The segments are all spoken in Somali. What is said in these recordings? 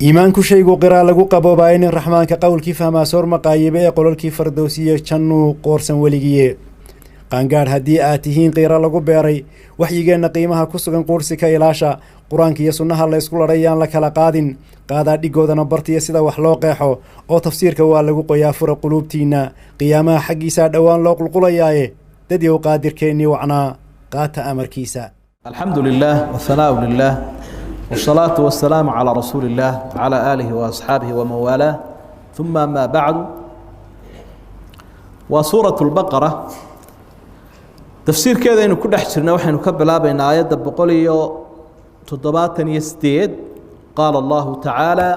Iimaanku shaygu qiraa lagu qaboobaaye, nin Raxmaanka qowlkii fahmaa soor maqaayibe ee qolalkii Fardowsiiyo jannuu qoorsan weligiye. Qaangaadh haddii aad tihiin, qiiro lagu beeray waxyigeenna qiimaha ku sugan quursi ka ilaasha. Qur-aanka iyo sunnaha laysku ladhay yaan la kala qaadin, qaadaa dhigoodana bartiya sida wax loo qeexo oo tafsiirka waa lagu qoyaa. Fura quluubtiinna, qiyaamaha xaggiisaa dhowaan loo qulqulayaaye. Dadyow, Qaadirkeennii wacnaa qaata amarkiisa. الحمد لله والثناء لله والصلاة والسلام على رسول الله وعلى آله وأصحابه ومن والاه، ثم ما بعد. وسورة البقرة tafsiirkeeda aynu ku dhex jirna, waxaynu ka bilaabaynaa aayadda 178. Qaala Allahu tacaala,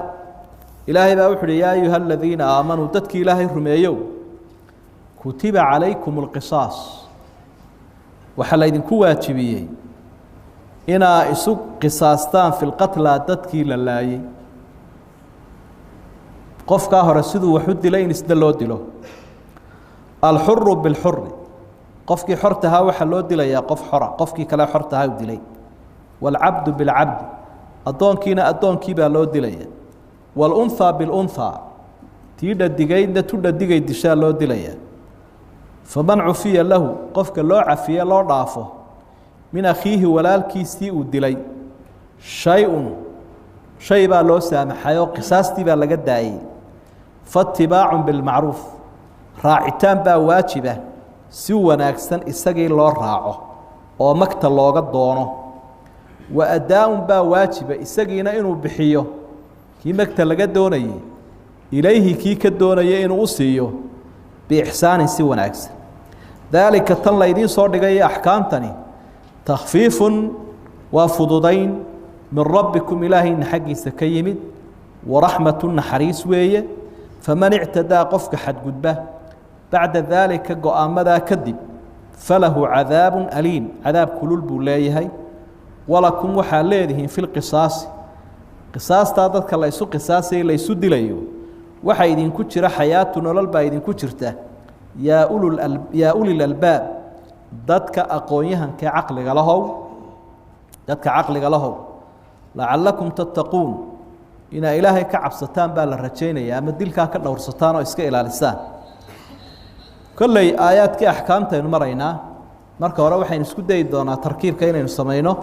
Ilaahay baa wuxu uhi: yaa ayuha aladiina aamanuu, dadkii Ilaahay rumeeyow, kutiba calaykum alqisaas, waxaa laydinku waajibiyey inaa isu qisaastaan fi lqatlaa, dadkii la laayey. Qofkaa hore siduu wax u dilay in isna loo dilo. Alxuru bilxuri, qofkii xortahaa waxaa loo dilayaa qof xora qofkii kale xortahaa u dilay. Waalcabdu bilcabdi, addoonkiina addoonkii baa loo dilaya. Waalunhaa bilunhaa, tii dhadigaydna tu dhadigay dishaa loo dilaya. Faman cufiya lahu, qofka loo cafiye, loo dhaafo, min akhiihi, walaalkiisii uu dilay, shay-un, shay baa loo saamaxay oo qisaastii baa laga daayey, faitibaacun bilmacruuf, raacitaan baa waajiba si wanaagsan isagii loo raaco oo magta looga doono. Wa adaa-un baa waajiba isagiina inuu bixiyo, kii magta laga doonayey ilayhi, kii ka doonaya inuu u siiyo, biixsaanin, si wanaagsan. Daalika, tan laydiin soo dhigay axkaamtani, takhfiifun, waa fududayn, min rabbikum, Ilaahayna xaggiisa ka yimid, waraxmatu, naxariis weeye. Faman ictadaa, qofka xadgudba, bacda daalika, go-aamadaa kadib, falahu cadaabun aliim, cadaab kulul buu leeyahay. Walakum, waxaa leedihiin, fi lqisaasi, qisaastaa dadka la ysu qisaasaya, la ysu dilayo, waxaa idinku jira xayaatu, nolol baa idinku jirta, yaa ulil albaab, dadka aqoon-yahankee caqliga lahow, dadka caqliga lahow. Lacalakum tattaquun, inaa Ilaahay ka cabsataan baa la rajaynaya, ama dilkaa ka dhowrsataan oo iska ilaalisaan. Kolley aayaadkii axkaamtaynu maraynaa. Marka hore waxaynu isku dayi doonaa tarkiibka inaynu samayno.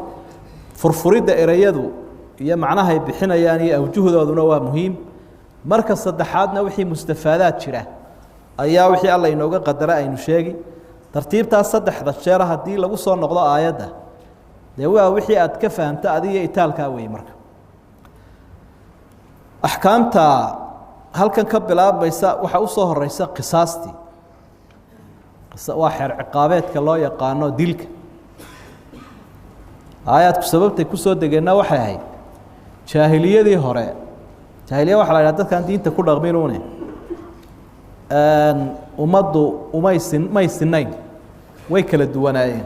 Furfuridda ereyadu iyo macnahay bixinayaan iyo awjuhdooduna waa muhiim. Marka saddexaadna wixii mustafaadaad jira ayaa wixii Alla inooga qadara aynu sheegi. Tartiibtaas saddexda jeera haddii lagu soo noqdo aayadda, dee waa wixii aad ka fahamta adiga itaalkaa wey. Marka axkaamta halkan ka bilaabmaysa waxaa usoo horeysa qisaastii, waa xeer ciqaabeedka loo yaqaano dilka. Aayaadku sababtay kusoo degeenna waxay ahayd jaahiliyadii hore. Jaahiliya waxa la yidhaha dadkaan diinta ku dhaqminuune. Ummaddu umay sin, may sinayn, way kala duwanaayeen.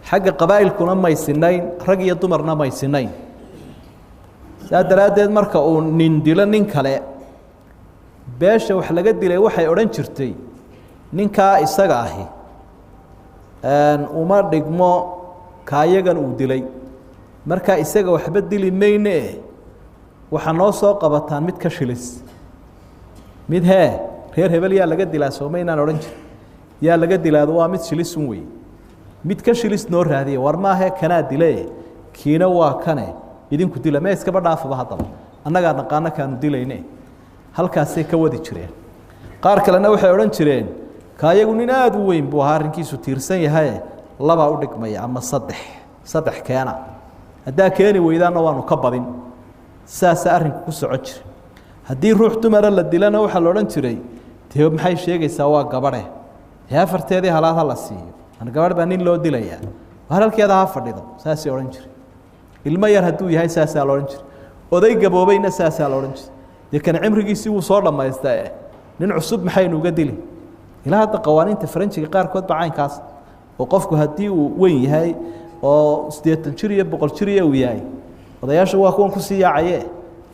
Xagga qabaa'ilkuna may sinayn, rag iyo dumarna may sinayn. Saa daraaddeed marka uu nin dilo nin kale, beesha wax laga dilay waxay odhan jirtay: ninkaa isaga ahi uma dhigmo kaayagan uu dilay, markaa isaga waxba dili mayne, waxaa noo soo qabataan mid ka shilis. Mid hee reer hebel yaa laga dilaa? Sooma inaan odhan jir yaa laga dilaado, waa mid shilisun wey, mid ka shilis noo raadiya. War maahe, kanaa dile, kiina waa kane, idinku dila mee, iskaba dhaafaba haddaba, annagaa naqaano kaanu dilayne. Halkaasay ka wadi jireen. Qaar kalena waxay odhan jireen: kaayagu nin aada u weyn buu ahaa, arrinkiisu tiirsan yahaye, labaa u dhigmaya ama saddex, saddex keena, haddaa keeni weydaanna waanu ka badin. Saasaa arrinku ku socon jira. Haddii ruux dumara la dilana, waxaa la odhan jiray: dee maxay sheegaysaa, waa gabadhe, dee afarteedii halaad ha la siiyo, an gabadh baa nin loo dilayaa, waar halkeeda ha fadhido, saasay odhan jiray. Ilmo yar hadduu yahay saasaa la odhan jiray, oday gaboobayna saasaa la odhan jiray. Dee kan cimrigiisii wuu soo dhammaystaa, nin cusub maxaynu uga dili? Ilaa hadda qawaaniinta Faranjiga qaarkood ba caynkaas oo qofku haddii uu weyn yahay oo 80 jir iyo 100 jir iyo uu yahay, odayaashu waa kuwan kusii yaacaye.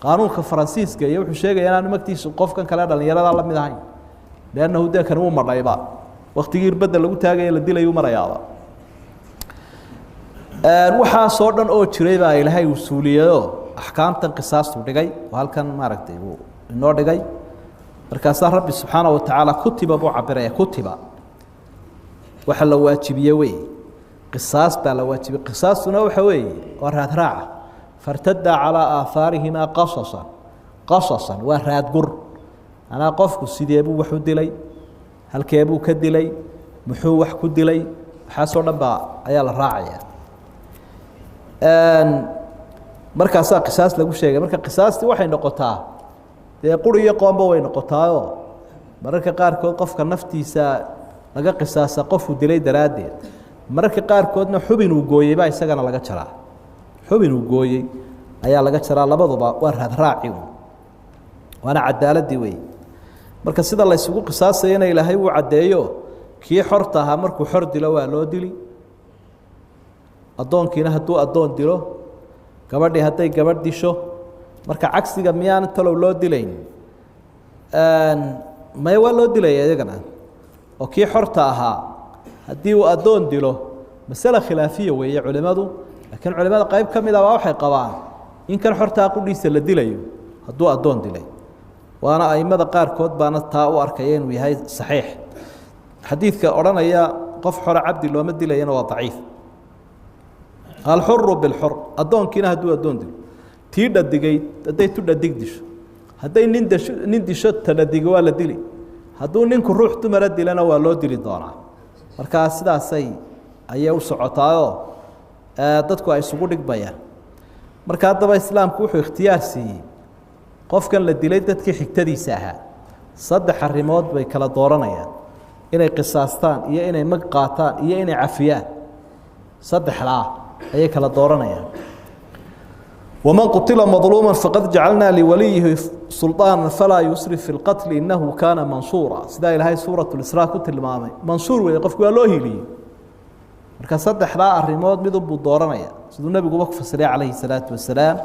Qaanuunka Faransiiska iyo wuxuu sheegaya inaanu magtiisu qofkan kale dhalinyarada la mid ahayn, leannahu dee kan wuu madhayba, waktigii irbadda lagu taagaya la dilayuu marayaaba. Waxaasoo dhan oo jiray baa Ilaahay uu suuliyayoo axkaamtan qisaastu dhigay oo halkan maaragtay uu inoo dhigay. Markaasaa Rabbi subxaana wa tacaala kutiba buu cabiraya. Kutiba waxa la waajibiye wey, qisaas baa la waajibiyey. Qisaastuna waxa weeye waa raadraaca. Fartada calaa aahaarihimaa qasasan, qasasan waa raadgur. Manaa qofku sideebuu wax u dilay, halkeebuu ka dilay, muxuu wax ku dilay, waxaasoo dhan baa ayaa la raacaya. Markaasaa qisaas lagu sheegay. Marka qisaastii waxay noqotaa dee quri iyo qoomba way noqotaayo. Mararka qaarkood qofka naftiisa laga qisaasa qofuu dilay daraaddeed, mararka qaarkoodna xubin uu gooyey baa isagana laga jaraa, xubin uu gooyey ayaa laga jaraa. Labaduba waa raadraaci un, waana cadaaladii wey. Marka sida la isugu qisaasayana Ilaahay wuu caddeeyo. Kii xorta ahaa markuu xor dilo waa loo dili, addoonkiina hadduu addoon dilo, gabadhii hadday gabadh disho. Marka cagsiga miyaan talow loo dilayn? Maya, waa loo dilaya iyagana. Oo kii xorta ahaa haddii uu addoon dilo, masale khilaafiya weeye culimadu, laakiin culimada qayb ka mid ah baa waxay qabaan in kan xortaa qudhiisa la dilayo hadduu addoon dilay, waana aimada qaarkood baana taa u arkaya inuu yahay saxiix. Xadiidka odhanaya qof xore cabdi looma dilayana waa daciif. Alxuru bilxur, addoonkiina hadduu addoon dilo, tii dhadigayd hadday tu dhadig disho, hadday nin dasho nin disho, ta dhadiga waa la dili. Hadduu ninku ruux dumara dilana waa loo dili doonaa. Markaa sidaasay ayay u socotaayoo dadku ay isugu dhigmayaan. Marka haddaba islaamku wuxuu ikhtiyaar siiyey qofkan la dilay dadkii xigtadiisa ahaa. Saddex arrimood bay kala dooranayaan: inay qisaastaan iyo inay mag qaataan iyo inay cafiyaan. Saddexdaa ayay kala dooranayaan. Waman qutila madluuma faqad jacalnaa liwaliyihi sulطaana falaa yusrif fi lqatli inahu kaana mansuura. Sidaa Ilaahay suurat lisraa ku tilmaamay, mansuur weeye qofku, waa loo hiliyey. Marka saddexdaa arrimood midunbuu dooranaya, siduu nebiguba ku fasiray calayhi salaatu wasalaam.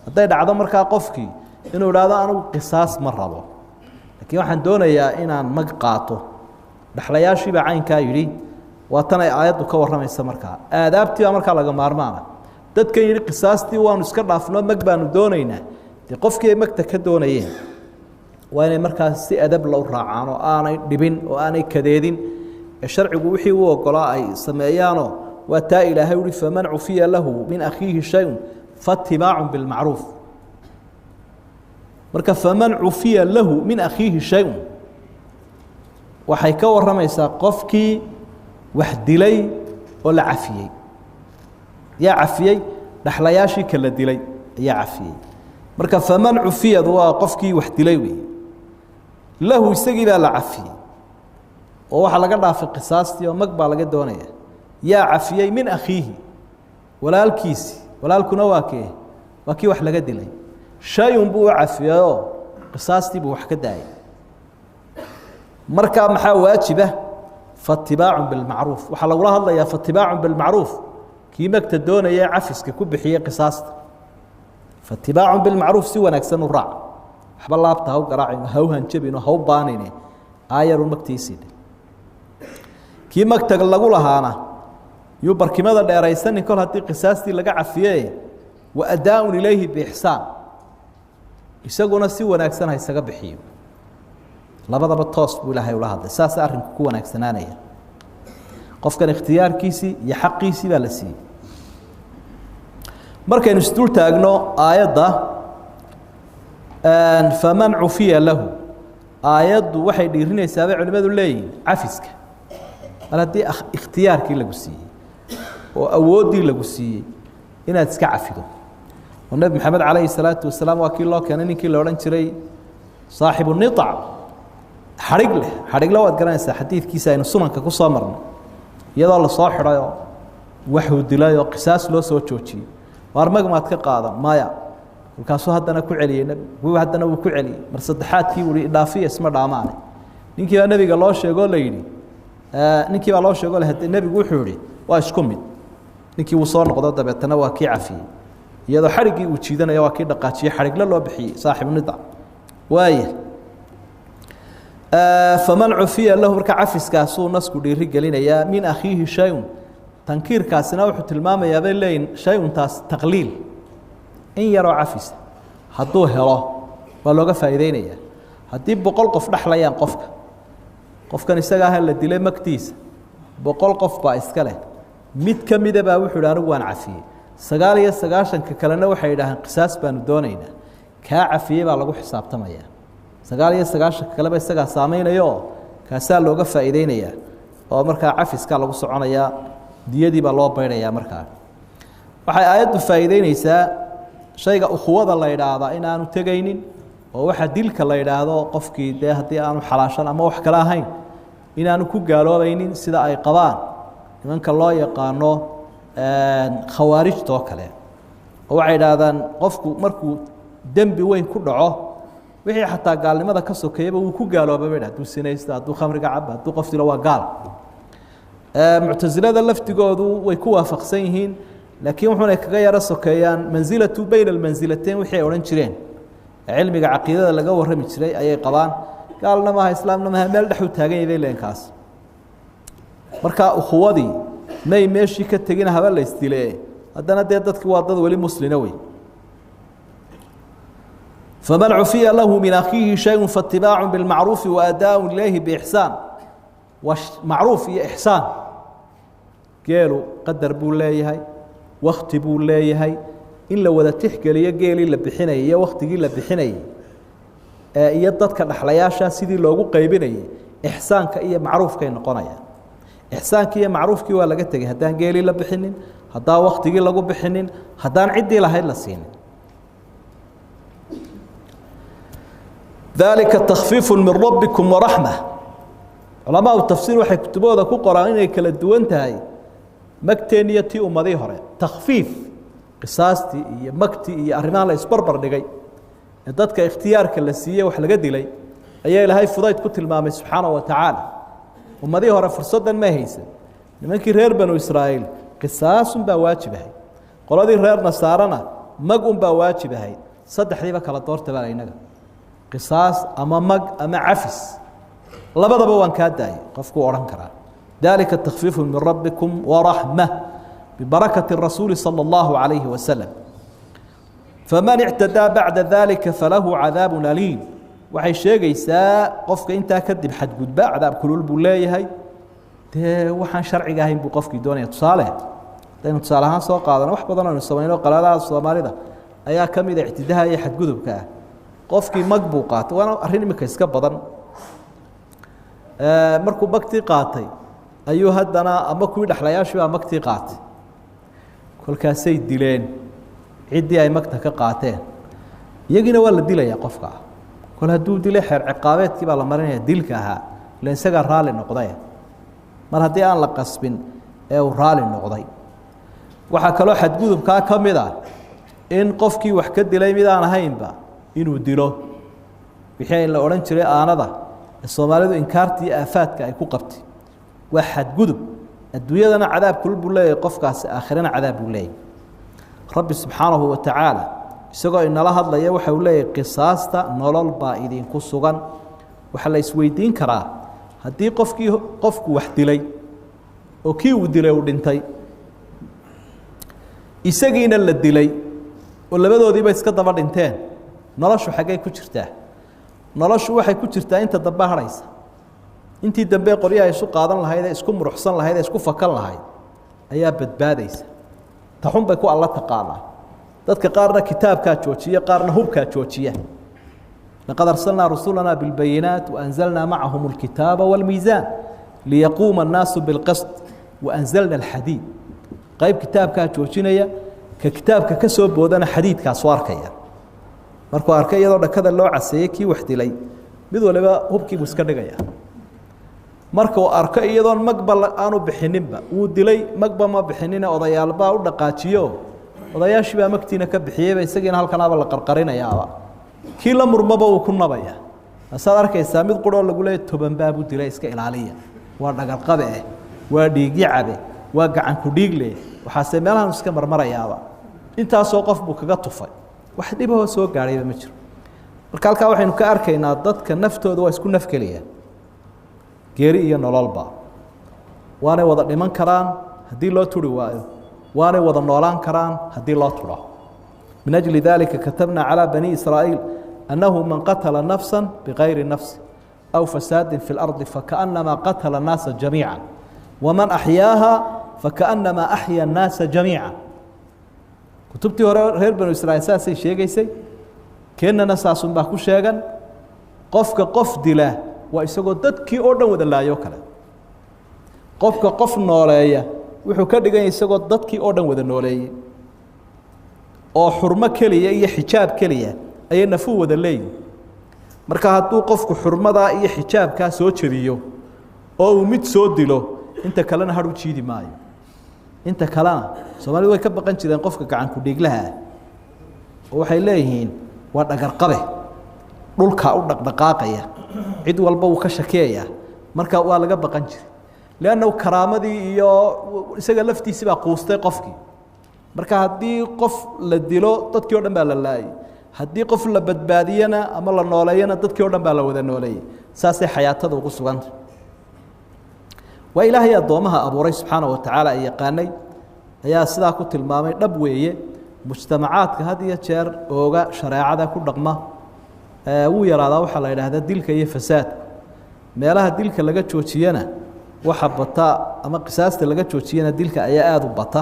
Hadday dhacdo markaa qofkii inuu idhaahdo anigu qisaas ma rabo, laakiin waxaan doonayaa inaan mag qaato, dhexlayaashiibaa caynkaa yidhi. Waa tan ay aayaddu ka warramaysa. Markaa aadaabtii baa markaa laga maarmaana. Dadkan yidhi qisaastii waanu iska dhaafno, mag baanu doonaynaa, dee qofkii ay magta ka doonayeen waa inay markaas si adab la u raacaan oo aanay dhibin oo aanay kadeedin, ee sharcigu wixii u ogolaa ay sameeyaanoo. Waa taa Ilaahay uhi: faman cufiya lahu min akhiihi shayun faatibaacun bilmacruuf. Marka faman cufiya lahu min akhiihi shayun waxay ka warramaysaa qofkii wax dilay oo la cafiyey. Yaa cafiyey? Dhexlayaashii kala dilay ayaa cafiyey. Marka faman cufiyadu waa qofkii wax dilay wey, lahu isagii baa la cafiyey oo waxaa laga dhaafay qisaastii oo mag baa laga doonaya. Yaa cafiyey? Min akhiihi, walaalkiisi. Walaalkuna waa kee? Waa kii wax laga dilay. Shayun buu u cafiyeyoo qisaastii buu wax ka daayay. Markaa maxaa waajiba? Faatibaacun bilmacruuf. Waxaa lagula hadlayaa faatibaacun bilmacruuf kii magta doonaya cafiska ku bixiyey qisaasta. Faatibaacun bilmacruuf, si wanaagsan u raac, waxba laabta ha u garaacin, ha u hanjabino, ha u baanine, aayarun magtiisii dhe. Kii magta lagu lahaana yuu barkimada dheeraysanin kol haddii qisaastii laga cafiye. Wa adaa-un ilayhi biixsaan, isaguna si wanaagsan ha isaga bixiyo. Labadaba toos buu Ilaahay ula hadlay. Saasa arrinku ku wanaagsanaanaya. Qofkan ikhtiyaarkiisii iyo xaqiisii baa la siiyey. Markaynu isdul taagno aayadda faman cufiya lahu, aayaddu waxay dhiirinaysaa bay culimadu leeyihin cafiska. Mar haddii ikhtiyaarkii lagu siiyey oo awooddii lagu siiyey inaad iska cafido, oo Nebi Maxamed calayhi salaatu wasalaam waa kii loo keenay ninkii la odhan jiray saaxibu niac, xadhig leh. Xadhigle waad garanaysaa, xadiidkiisa aynu sunanka ku soo marnay, iyadoo lasoo xidhayoo waxuu dilay oo qisaas loo soo joojiyey. Waar mag maad ka qaadan? Maya. Kolkaasuu haddana ku celiyey nebigu, haddana wuu ku celiyey. Mar saddexaadkii ui idhaafiya, isma dhaamaane. Ninkii baa nebiga loo sheegoo la yidhi, ninkii baa loo sheego le, nebigu wuxuu yihi waa isku mid. Ninkii wuu soo noqdo, dabeetana waa kii cafiyey iyadoo xadhiggii uu jiidanaya, waa kii dhaqaajiyey, xadhigle loo bixiyey saaxibu nidac. Waaya, faman cufiya lahu, marka cafiskaasuu nasku dhiiri gelinayaa. Min akhiihi shayun, tankiirkaasina wuxuu tilmaamayaa bay leeyihin shayuntaas taqliil. In yaroo cafisa hadduu helo waa looga faa'iideynayaa. Haddii 100 qof dhexlayaan qofka, qofkan isaga ah la dilay magtiisa 100 qof baa iska leh, mid ka mida baa wuxuu yidhi anigu waan cafiyey, 99ka kalena waxay yidhaaheen qisaas baanu doonaynaa, kaa cafiyey baa lagu xisaabtamayaa. 99ka kaleba isagaa saameynaya oo kaasaa looga faa'iideynayaa, oo markaa cafiskaa lagu soconayaa, diyadii baa loo baydhayaa. Markaa waxay aayaddu faa'iideynaysaa shayga ukhuwada la yidhaahdaa in aanu tegaynin, oo waxa dilka la yidhaahdo qofkii dee haddii aanu xalaashan ama wax kale ahayn inaanu ku gaaloobaynin, sida ay qabaan nimanka loo yaqaano khawaarijta oo kale. Oo waxay yidhaahdaan qofku markuu dembi weyn ku dhaco wixii xataa gaalnimada ka sokeeyaba wuu ku gaaloobay bay, hadduu sinaysto, hadduu khamriga cabo, hadduu qof dilo waa gaal. Muctasilada laftigoodu way ku waafaqsan yihiin, laakiin wuxuunay kaga yaro sokeeyaan mansilatu bayna almansilateyn wixii ay odhan jireen cilmiga caqiidada laga warrami jiray ayay qabaan. Gaalna maaha, islaamna maaha, meel dhexu taagan yahay bay leeyihin kaas. Marka ukhuwadii may meeshii ka tegin, haba la isdile, haddana dee dadki waa dad weli muslina wey. Faman cufiya lahu min akhiihi shayun faatibaacu bilmacruufi waadaaءu ilayhi biixsaan. Waa macruuf iyo ixsaan. Geelu qadar buu leeyahay, wakti buu leeyahay, in la wada tixgeliyo geelii la bixinayay iyo waktigii la bixinayay iyo dadka dhexlayaasha sidii loogu qaybinayay, ixsaanka iyo macruufkay noqonayaan. Ixsaankii iyo macruufkii waa laga tegey haddaan geelii la bixinin, haddaan waktigii lagu bixinin, haddaan ciddii lahayd la siinin. Dalika takfiifu min rabbikum waraxma. Culamaau tafsiir waxay kutubahooda ku qoraan inay kala duwan tahay magteen iyo tii ummadii hore. Takfiif qisaastii iyo magtii iyo arrimaha la isbarbar dhigay ee dadka ikhtiyaarka la siiyey wax laga dilay ayaa Ilaahay fudayd ku tilmaamay subxaanahu wa tacaala. Ummadii hore fursaddan ma haysan. Nimankii reer banu Israa'iil qisaasun baa waajib ahay, qoladii reer nasaarana mag un baa waajib ahay. Saddexdiiba kala doorta baa inaga, qisaas ama mag ama cafis, labadaba waan kaa daayay qofkuu odhan karaa. Dalika takfiifu min rabbikum waraxma bibarakati rasuuli sala allahu calayhi wasalam. Faman ictadaa bacda dalika falahu cadaabun aliim. Waxay sheegaysaa qofka intaa kadib xadgudba cadaab kulul buu leeyahay. Dee waxaan sharciga ahayn buu qofkii doonaya. Tusaale haddaynu tusaale ahaan soo qaadano, wax badan aynu samayno qaladaha Soomaalida ayaa ka mid a ictidaha iyo xadgudubka ah. Qofkii mag buu qaatay, waana arrin imika iska badan. Markuu magtii qaatay ayuu haddana ama kuwii dhexlayaashii baa magtii qaatay, kolkaasay dileen ciddii ay magta ka qaateen, iyagiina waa la dilayaa qofka. Kol hadduu dilay xeer ciqaabeedkii baa la marinaya dilka ahaa, ila isagaa raalli noqday. Mar haddii aan la qasbin ee uu raalli noqday. Waxaa kaloo xadgudubkaa ka mid ah in qofkii wax ka dilay mid aan ahaynba inuu dilo, wixii la odhan jiray aanada ee Soomaalidu inkaarta iyo aafaadka ay ku qabtay. Waa xadgudub, adduunyadana cadaab kul buu leeyahay qofkaasi, aakhirana cadaab buu leeyahay. Rabbi subxaanahu wa tacaala isagoo inala hadlaya waxa uu leeyahay qisaasta nolol baa idinku sugan. Waxaa la isweydiin karaa haddii qofkii qofku wax dilay oo kii uu dilay uu dhintay, isagiina la dilay, oo labadoodiiba iska daba dhinteen, noloshu xaggay ku jirtaa? Noloshu waxay ku jirtaa inta dambe hadhaysa, intii dambe qoryaha isu qaadan lahayd ee isku muruxsan lahayd ee isku fakan lahayd ayaa badbaadaysa. Taxun bay ku alla taqaanaa. Dadka qaarna kitaabkaa joojiya, qaarna hubkaa joojiya. Laqad arsalnaa rusulanaa bilbayinaat waanzalnaa macahum alkitaaba waalmiisaan liyaquuma annaasu bilqist waanzalna alxadiid. Qayb kitaabkaa joojinaya, ka kitaabka ka soo boodana xadiidkaasu arkaya. Markuu arkay iyadoo dhakada loo caseeyey kii wax dilay, mid waliba hubkiibuu iska dhigaya. Marka uu arko iyadoon magba aanu bixininba, wuu dilay magba ma bixinine, odayaalbaa u dhaqaajiyo, odayaashii baa magtiina ka bixiyeyba, isagiina halkanaaba la qarqarinayaaba, kii la murmaba wuu ku nabaya. Asaad arkaysaa mid quroo lagu leeyahy 10 baabuu dilay, iska ilaaliya, waa dhagarqabe eh, waa dhiigyi cabe, waa gacan ku dhiigle, waxaase meelahan iska marmarayaaba. Intaasoo qof buu kaga tufay, wax dhibahoo soo gaadhayba ma jiro. Marka halkaa waxaynu ka arkaynaa dadka naftooda waa isku nafkeliyaan, geeri iyo nololba waanay wada dhiman karaan haddii loo turi waayo, waanay wada noolaan karaan haddii loo turo. Min ajli dalika katabna calaa bani israa'iil annahu man qatala nafsa bigayri nafsi aw fasaadin fi lardi fakaannamaa qatala annaasa jamiica waman axyaaha fakaannamaa axya annaasa jamiica. Kutubtii hore reer banu israa'iil saasay sheegaysay, keennana saasunbaa ku sheegan. Qofka qof dila waa isagoo dadkii oo dhan wada laayo kale. Qofka qof nooleeya wuxuu ka dhigan yahay isagoo dadkii oo dhan wada nooleeyey, oo xurmo keliya iyo xijaab keliya ayay nafuu wada leeyihin. Marka hadduu qofku xurmadaa iyo xijaabkaa soo jebiyo oo uu mid soo dilo, inta kalena hadh u jiidi maayo. Inta kalena Soomaalidu way ka baqan jireen qofka gacan ku-dhiiglaha ah, oo waxay leeyihiin waa dhagarqabe, dhulkaa u dhaqdhaqaaqaya, cid walba wuu ka shakeeyaa. Marka waa laga baqan jiray, leanna karaamadii iyo isaga laftiisii baa quustay qofkii. Marka haddii qof la dilo dadkii o dhan baa la laayay, haddii qof la badbaadiyana ama la nooleeyana dadkii o dhan baa la wada nooleeyey. Saasay xayaatada ugu suganta. Waa Ilaahay addoomaha abuuray subxaana wa tacaala ee yaqaanay ayaa sidaa ku tilmaamay. Dhab weeye, mujtamacaadka had iyo jeer ooga shareecada ku dhaqma wuu yaraadaa waxaa la yidhaahdaa dilka iyo fasaadku. Meelaha dilka laga joojiyana waxa bata, ama qisaasta laga joojiyana dilka ayaa aada u bata.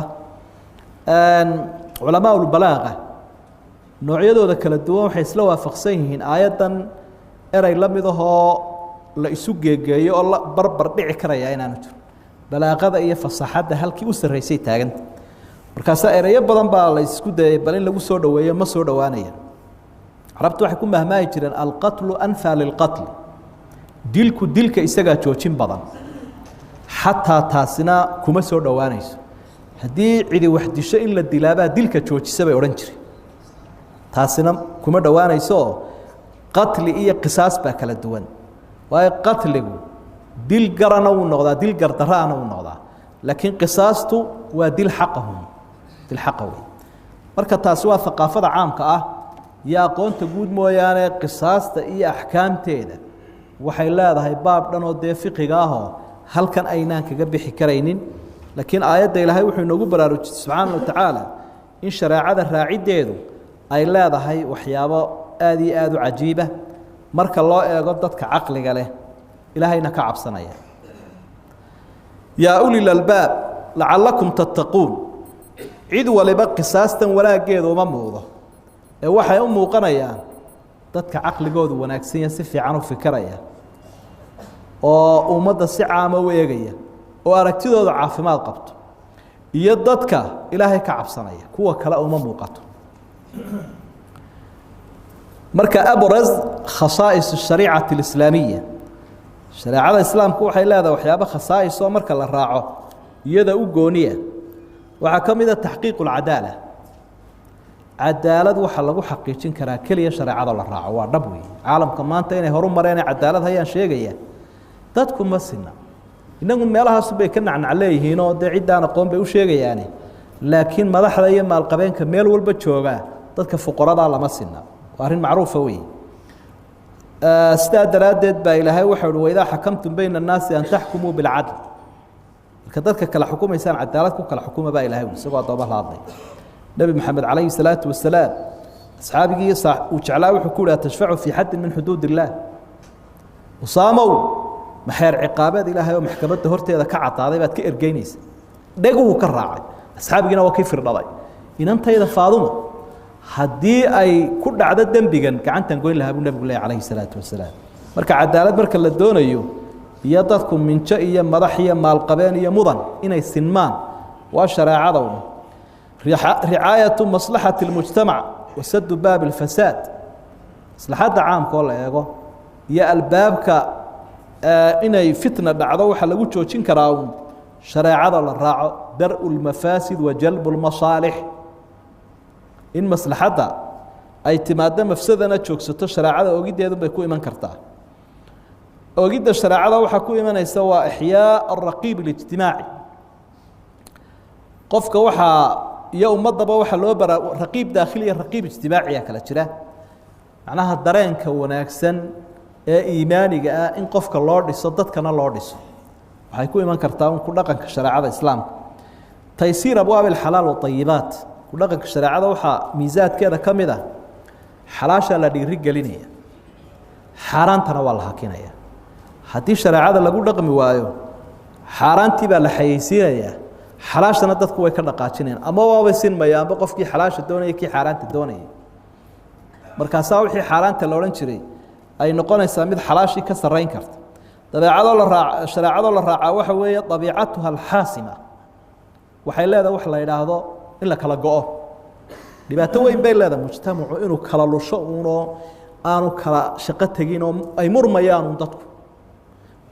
Culamaa ulbalaaqa noocyadooda kala duwan waxay isla waafaqsan yihiin aayaddan erey la mid ahoo la isu geegeeyo oo la barbar dhici karaya inaanu jiro. Balaaqada iyo fasaxadda halkii u sarraysay taaganta. Markaasaa ereyo badan baa la isku dayay bal in lagu soo dhoweeyo, ma soo dhowaanaya. Carabtu waxay ku mahmaahi jireen alqatlu anfaa lilqatli, dilku dilka isagaa joojin badan. Xataa taasina kuma soo dhowaanayso. Haddii cidi wax disho in la dilaabaa dilka joojisa bay odhan jireen, taasina kuma dhowaanayso. Oo qatli iyo qisaas baa kala duwan, waayo qatligu dil garana wuu noqdaa, dil gardaraana wuu noqdaa, laakiin qisaastu waa dil xaqahum, dil xaqa wey. Marka taasi waa thaqaafada caamka ah iyo aqoonta guud mooyaane, qisaasta iyo axkaamteeda waxay leedahay baab dhan oo dee fiqiga ahoo halkan aynaan kaga bixi karaynin. Laakiin aayadda Ilaahay wuxuu inoogu baraarujiyey subxaana wa tacaala in shareecada raaciddeedu ay leedahay waxyaabo aada iyo aada u cajiiba marka loo eego dadka caqliga leh Ilaahayna ka cabsanaya. Yaa uli lalbaab lacalakum tattaquun. Cid waliba qisaastan wanaaggeedu uma muuqdo, ee waxay u muuqanayaan dadka caqligoodu wanaagsan yahay, si fiican u fikiraya oo ummadda si caama u eegaya oo aragtidooda caafimaad qabto, iyo dadka Ilaahay ka cabsanaya. Kuwa kale uma muuqato. Marka abraz khasaa'is shariicati alislaamiya, shareecada islaamku waxay leedahay waxyaabo khasaa'is oo marka la raaco iyada u gooniya. Waxaa ka mid a taxqiiqu alcadaala. Cadaalad waxaa lagu xaqiijin karaa keliya shareecada la raaco. Waa dhab weeye, caalamka maanta inay horu mareen ee cadaalad hayaan sheegaya, dadku ma sina. Inagu meelahaasu bay ka nacnac leeyihiinoo dee ciddaan aqoon bay u sheegayaane, laakiin madaxda iyo maalqabeenka meel walba joogaa dadka fuqaradaa lama sina, waa arrin macruufa weeye. Sidaa daraaddeed baa Ilaahay waxau uhi waidaa xakamtum bayna annaasi an taxkumuu bilcadl. Marka dadka kala xukumaysaan cadaalad ku kala xukuma baa Ilahay ui, isagoo addooma la hadlay. Nebi Maxamed calayhi salaatu wasalaam asxaabigii uu jeclaa wuxuu ku yihi atashfacu fii xaddin min xuduud illaah, Usaamow, maxeer ciqaabeed Ilaahay oo maxkamadda horteeda ka cadaaday baad ka ergeynaysa? Dheguhu ka raacay, asxaabigiina waa kii firdhaday. Inantayda Faaduma haddii ay ku dhacdo dembigan gacantan goyn lahaa buu nebigu leeyahy calayhi salaatu wasalaam. Marka cadaalad marka la doonayo iyo dadku minjo iyo madax iyo maalqabeen iyo mudan inay sinmaan, waa shareecada un. Ricaayatu maslaxati اlmujtamac wa sadu baabi اlfasaad, maslaxadda caamka oo la eego iyo albaabka inay fitna dhacdo waxaa lagu joojin karaa un shareecada la raaco. Dar-u lmafaasid wa jalbu lmasaalix, in maslaxadda ay timaaddo mafsadana joogsato shareecada ogiddeedun bay ku iman kartaa. Ogidda shareecada waxaa ku imanaysa waa ixyaa araqiib اlijtimaaci. Qofka waxaa iyo ummaddaba waxaa loo bara raqiib daakhili iyo raqiib ijtimaaciya kala jira. Macnaha dareenka wanaagsan ee iimaaniga ah in qofka loo dhiso, dadkana loo dhiso, waxay ku iman kartaa un ku dhaqanka shareecada islaamka. Taysiir abwaab alxalaal waayibaat, Ku dhaqanka shareecada waxaa miisaadkeeda ka mid ah xalaashaa la dhiiri gelinaya, xaaraantana waa la hakinaya. Haddii shareecada lagu dhaqmi waayo, xaaraantii baa la xayeysiinayaa, xalaashana dadku way ka dhaqaajinayaan, ama waabay sinmayaanba qofkii xalaasha doonaya kii xaaraanta doonayay. Markaasaa wixii xaaraanta la odhan jiray ay noqonaysaa mid xalaashii ka sarrayn karta. Dabeecadoo la raa shareecadoo la raacaa waxa weeye dabiicatuha alxaasima, waxay leedahay wax la yidhaahdo in la kala go-o. Dhibaato weyn bay leedahay mujtamacu inuu kala lusho uunoo aanu kala shaqo tegin oo ay murmayaanun dadku.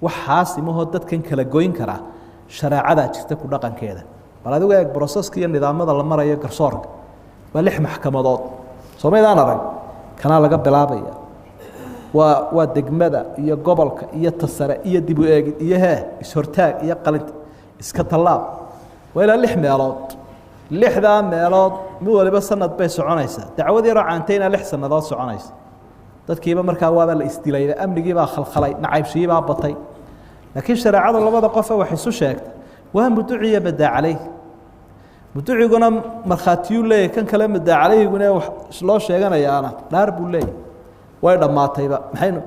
Wax xaasimahoo dadkan kala goyn karaa shareecadaa jirta ku dhaqankeeda. Bal adigu eeg broseska iyo nidaamada la marayo garsoorka, waa 6 maxkamadood, soo maydaan arag? Kanaa laga bilaabaya, waa degmada iyo gobolka iyo tasare iyo dib u eegid iyo hee ishortaag iyo qalinta iska tallaab, waa ilaa 6 meelood. 6daa meelood mid waliba sanad bay soconaysaa. Dacwad yaroo caantayna 6 sannadood soconaysa. Dadkiiba markaa waaba la isdilayba, amnigiibaa khalkhalay, nacaybshiyiibaa batay. Laakiin shareecada labada qofe wax isu sheegta waa muduciya madaa caleyh. Muduciguna markhaatiyuu leeyahy, kan kale madaa caleyhiguna wax loo sheeganayaana dhaar buu leeyahy. Way dhammaatayba. Maxaynu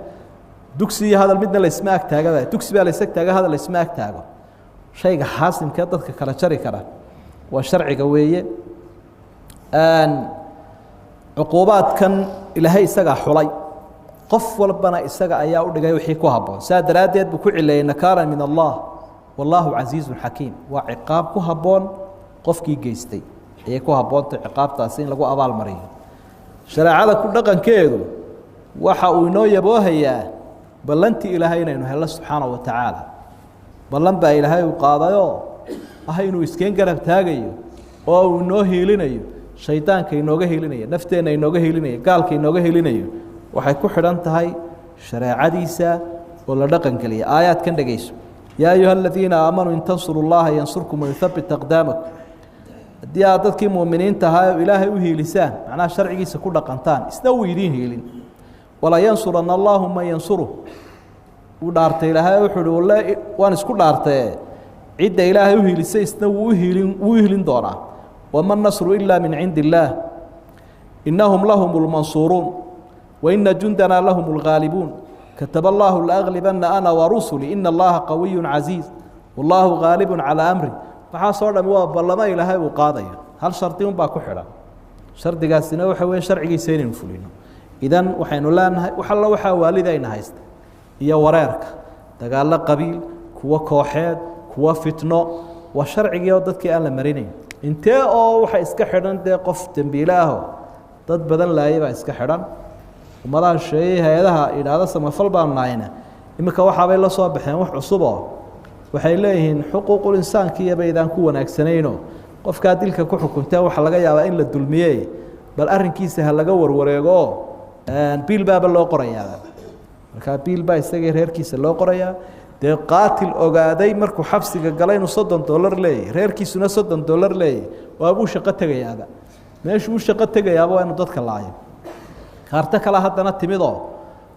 dugsi iyo hadal midna laysma ag taagaba, dugsi baa lays ag taaga, hadal laysma ag taago. Shayga xaasimkee dadka kala jari kara waa sharciga weeye. Cuquubaadkan ilaahay isagaa xulay, qof walbana isaga ayaa u dhigay wixii ku habboon. Saa daraaddeed buu ku cileeyey nakaalan min allah, wallaahu casiizun xakiim. Waa ciqaab ku habboon qofkii geystay, ayay ku habboontay ciqaabtaasi in lagu abaal mariyo. Shareecada ku dhaqankeedu waxa uu inoo yaboohayaa ballantii ilaahay inaynu helno subxaana wa tacaala. Ballan baa ilaahay uu qaadayoo ah inuu iskeen garab taagayo oo uu inoo hiilinayo, shaydaanka inooga hiilinayo, nafteenna inooga hiilinayo, gaalka inooga hiilinayo. Waxay ku xidhan tahay shareecadiisa oo la dhaqan geliya. Aayaadkan dhegeyso: yaa ayuha aladiina aamanuu in tansuru llaha yansurkum wayuthabbit aqdaamakum. Haddii aad dadkii muuminiinta ahaa oo ilaahay u hiilisaan, macnaha sharcigiisa ku dhaqantaan, isna wuu idiin hiilin. Walaa yansurana allaahu man yansuruh. Wuu dhaartay ilaahay, wuxuu uhi walle waan isku dhaartaye, cidda ilaahay u hiilisay isna wuu uhiilin, wuu u hiilin doonaa. Wama nasru ilaa min cindi illaah, inahum lahum lmansuuruun waina jundanaa lahum lgaalibuun, kataba allaahu laaglibana ana warusulii, ina allaha qawiyu casiiz, wallaahu gaalibun calaa amri. Waxaasoo dhami waa ballamo ilaahay uu qaadayo. Hal shardi unbaa ku xidhan, shardigaasina waxa weeye sharcigiisa inaynu fulino. Idan waxaynu leenahay wax alla waxaa waalidayna haysta iyo wareerka, dagaallo qabiil, kuwo kooxeed, kuwo fitno, waa sharcigii oo dadkii aan la marinayn. Intee oo waxa iska xidhan dee qof dembiile aho dad badan laayay baa iska xidhan. Ummadaha shisheeyey, hay-adaha idhaahdo samafal baanu nahayna, iminka waxaabay la soo baxeen wax cusuboo waxay leeyihiin xuquuqul insaankiiyoba idaan ku wanaagsanayno, qofkaa dilka ku xukunteen waxaa laga yaabaa in la dulmiye, bal arrinkiisa ha laga warwareego, biil baaba loo qorayaa. Markaa biil baa isagii reerkiisa loo qorayaa. Dee qaatil ogaaday markuu xabsiga galay inuu $30 leeyahy, reerkiisuna $30 leeyahy, waabuu shaqo tegayaaba. Meeshuu u shaqo tegayaaba waa inuu dadka laayo. Kaarto kale haddana timidoo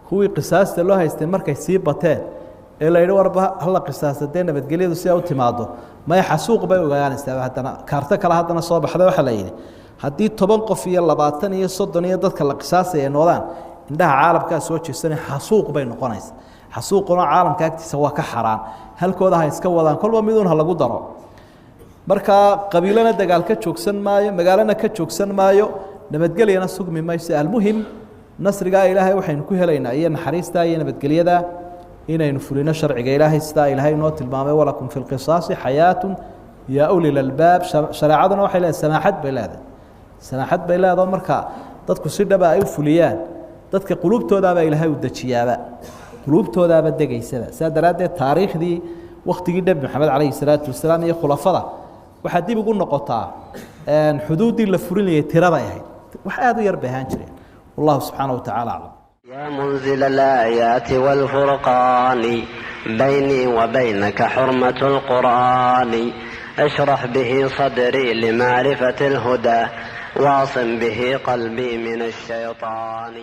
kuwii qisaasta loo haystay markay sii bateen ee la yidhi warba hala qisaasta dee nabadgelyadu si ay u timaado, maya xasuuq bay ogaanaysaa. Haddana kaarto kale haddana soo baxday, waxaa la yidhi haddii 10 qof iyo 20 iyo 30 iyo dadka la qisaasaya ay noqdaan, indhaha caalamkaa soo jeesanay, xasuuq bay noqonaysa. Xasuuquna caalamka agtiisa waa ka xaraan. Halkooda ha iska wadaan, kolba miduun ha lagu daro. Markaa qabiilana dagaal ka joogsan maayo, magaalana ka joogsan maayo, nabadgelyana sugmi mayso. Almuhim, nasrigaa ilaahay waxaynu ku helaynaa iyo naxariistaa iyo nabadgelyada inaynu fulino sharciga ilaahay, sidaa ilaahay inoo tilmaamay: walakum fi lqisaasi xayaatun yaa uli lalbaab. Shareecaduna waxay leedahay samaaxad bay leedahay, samaaxad bay leedaho. Marka dadku si dhaba ay u fuliyaan, dadka quluubtoodaabaa ilaahay u dejiyaaba, quluubtoodaaba degaysaba. Saa daraaddeed taariikhdii waktigii Nebi Maxamed calayhi salaatu wasalaam iyo khulafada waxaa dib ugu noqotaa xuduuddii la fulinayay tiraday ahayd wax aada u yar bay ahaan jireen. Wallahu subxaana wa tacala aclam. يا منزل الآيات والفرقان، بيني وبينك حرمة القرآن، اشرح به صدري لمعرفة الهدى، واعصم به قلبي من الشيطان.